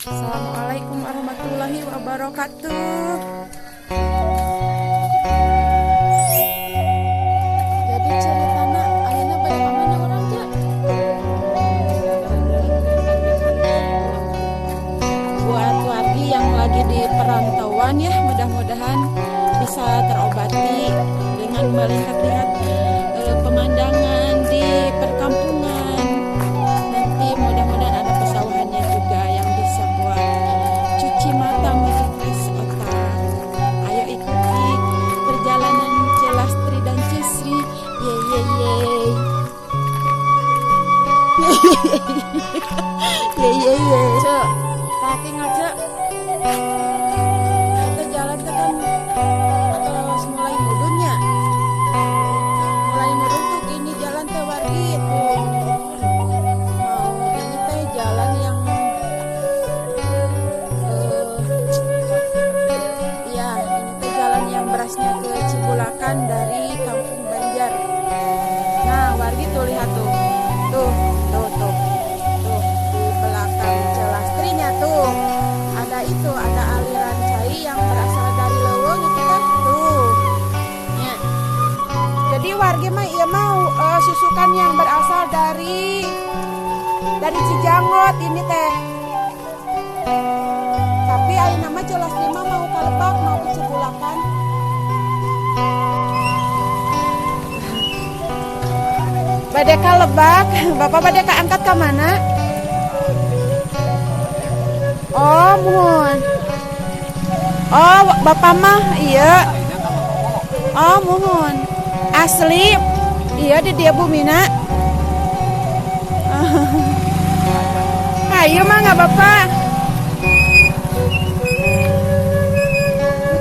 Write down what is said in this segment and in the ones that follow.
Assalamualaikum warahmatullahi wabarakatuh. Jadi ceritana ayeuna bade ka mana urang, Cak? Buat wargi yang lagi di perantauan ya, mudah-mudahan bisa terobati dengan melihat-lihat pemandangan di perkampungan. Nanti mudah-mudahan ada pesawahannya juga yang bisa buat cuci mata, merefresh otak. Ayo ikuti perjalanan Celastri dan Cisri. Ye ye ye. Ye ye ye. Cek, tah tinggal, Cek. Kita jalan teh kan terus mulai mudunnya. Mulai mudun tuh gini jalan teh, wargi, tuh. Mau ini teh jalan yang ya ini teh jalan yang berasnya ke Cibulakan dari Kampung Banjar. Nah, wargi tuh lihat tuh. Tuh, tuh, tuh. Tuh di belakang Celastrinya tuh. Ada itu, ada aliran cai yang berasal dari leuweung itu kan. Tuh. Ya. Jadi wargi mah iya mau susukan yang berasal dari Cijanggot ini teh. Tapi ayeuna mah Celastri mah mau ka lebak, mau ke Cibulakan. Bade ka lebak, Bapak bade ka angkat ka mana? Oh, muhun. Oh, Bapak mah iya. Oh, muhun. Asli iya di dieu bumina. Ayo mah nggak, Bapak.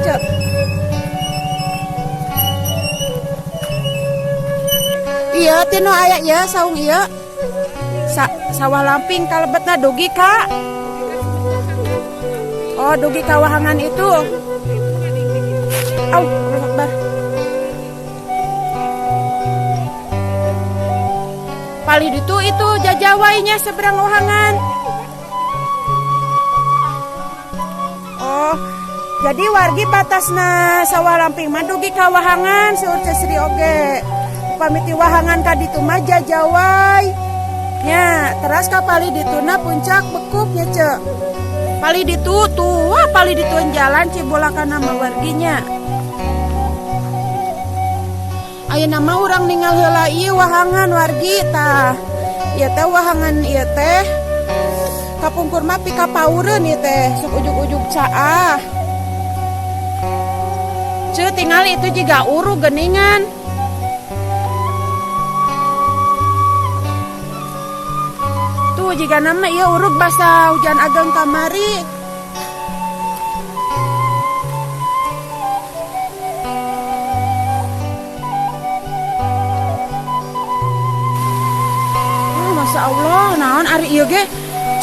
Cek. Iya, tino aya ya saung iya. Sawah Lamping kalebetna dugi ka. Oh, dugi ka wahangan itu. Au, Allahu Akbar. Palih itu jajawainya seberang wahangan. Oh, jadi wargi batasna Sawah Lamping mah dugi ka wahangan seur Sri oge. Upami ti wahangan ka ditu mah jajawai. Nya, teras ka palih dituna puncak bekuk nya, Cek. Palih ditu tuh, wah, palih dituan jalan Cibulakan nama warginya. Ayeuna mah urang ningal heula ieu wahangan, wargi, tah. Ieu teh wahangan ieu teh. Kapungkur mah pikapaureun ieu teh, sok ujug-ujug caah. Ceu, tingali itu juga urug geuningan. Tuh jika nama ieu urug basa hujan ageng kamari. Oh, Masya Allah, naon ari ieu ge?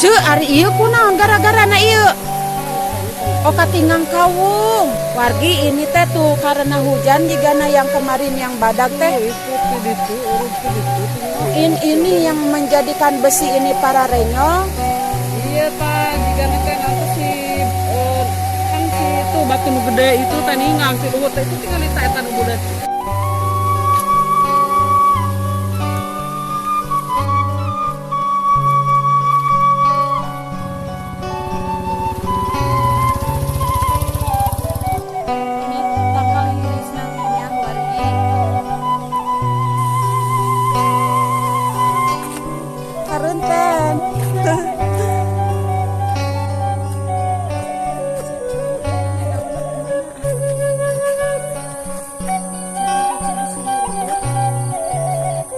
Ceu, ari ieu kunaon gara-gara na ieu? Oh, katinggang kawung. Wargi, ini teh tuh karena hujan jigana yang kemarin yang badag teh. Itu ti ditu, urug ti ditu. Ini yang menjadikan besi ini para renyong. Iya ta, jika teh nanti si kan si itu batu nu gede itu teh ninggang si luhur teh itu tinggal eta eta nu budak. Ini tangkal hirisna nya, wargi. Karenten.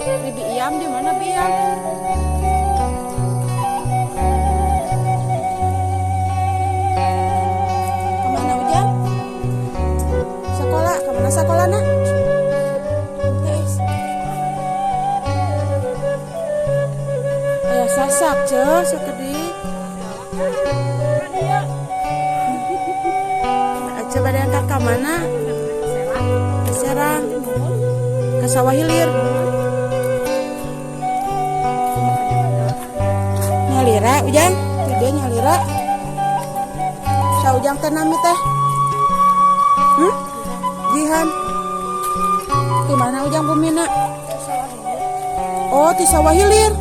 Ini Biam di mana Biam? Kemana Ujang? Sekolah, kemana sekolah nak? Guys. Aya sasak ce, sakedik. Coba diangkat ke mana? Ke Serang. Ke Sawah Hilir. Nyalira, Ujang. Dia nyalira. Saujang teh nami teh? Hmm? Jihan. Di mana ujang bumina? Oh, di sawah hilir.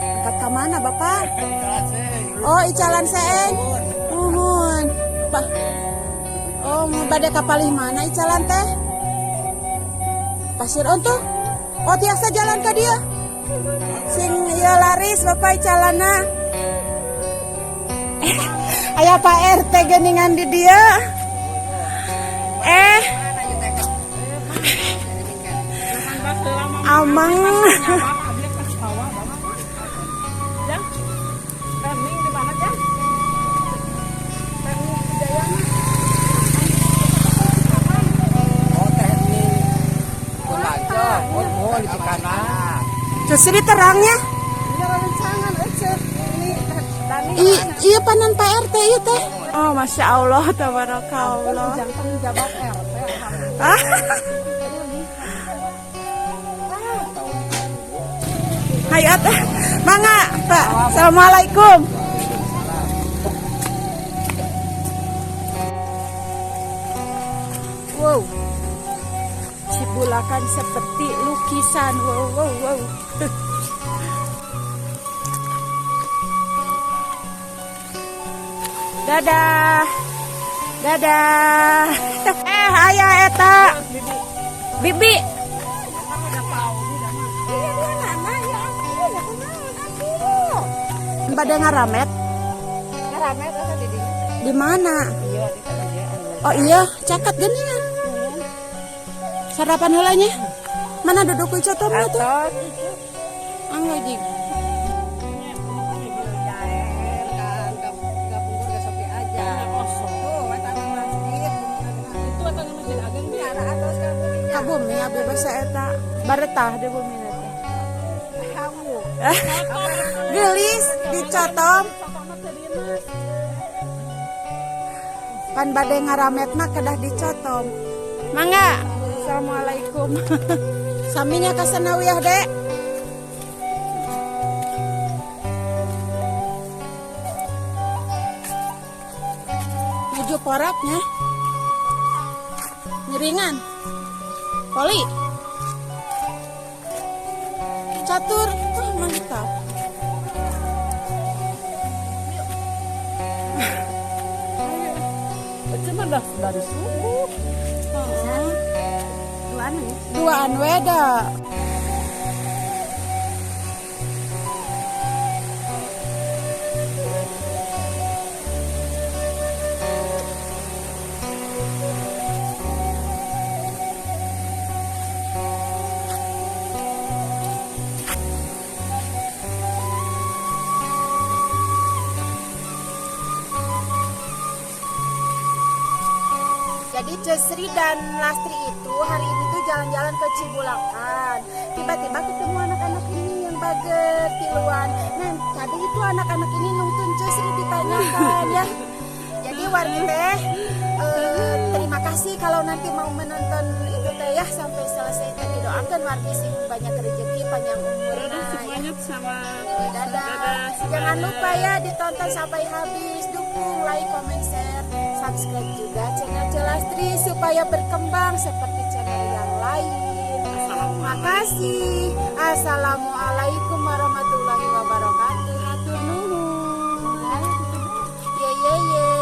Angkat ke mana, Bapak? Oh, icalan seeng. Nuhun. Pak. Oh, bade ka palih mana icalan teh? Pasir Onto. Oh, tiasa jalan ka dieu. Sing ieu laris Bapak icalana. Aya Pak RT geuningan di dieu. Eh. Amang. Sini terangnya. Iya panan Pak RT iya teh. Oh, masya Allah, tabarakallah. Hai ateh, mangga Pak. Assalamualaikum. Wow, Cibulakan seperti lukisan. Wow, wow, wow. Dadah. Dadah. Eh, aya eta. Bibi. Bade ngaramet? Ngaramet asa di dieu. Di mana? Iya, di sana. Oh iya, caket geuningan. Sarapan heula nya. Mana duduk ku cotomna tuh? Angga jig. Ka bumi abi basa eta baretah di bumi teh. Geulis dicotom. Pan bade ngaramet mah kedah dicotom. Mangga. Assalamualaikum. Saminya ka sanawiyah, Dek. Menuju poraknya. Ngiringan. Poli. Catur. Wah, mantap. Cuma dah dari subuh. Oh. Duaan weda. Jadi Cesri dan Lastri itu hari ini tuh jalan-jalan ke Cibulakan. Tiba-tiba ketemu anak-anak ini yang bager tiluan. Nah, tadi itu anak-anak ini nungtun Cesri ditanyakan ya. Jadi wargi teh terima kasih kalau nanti mau menonton itu teh ya sampai selesai teh, didoakan wargi sing banyak rezeki, panjang umur. Dadah semuanya sama. Dadah. Dadah. Jangan lupa ya ditonton sampai habis, dukung, like, comment, share, subscribe juga channel Celastri supaya berkembang seperti channel yang lain. Makasih. Assalamualaikum warahmatullahi wabarakatuh. Hatur nuhun. Ye ye ye.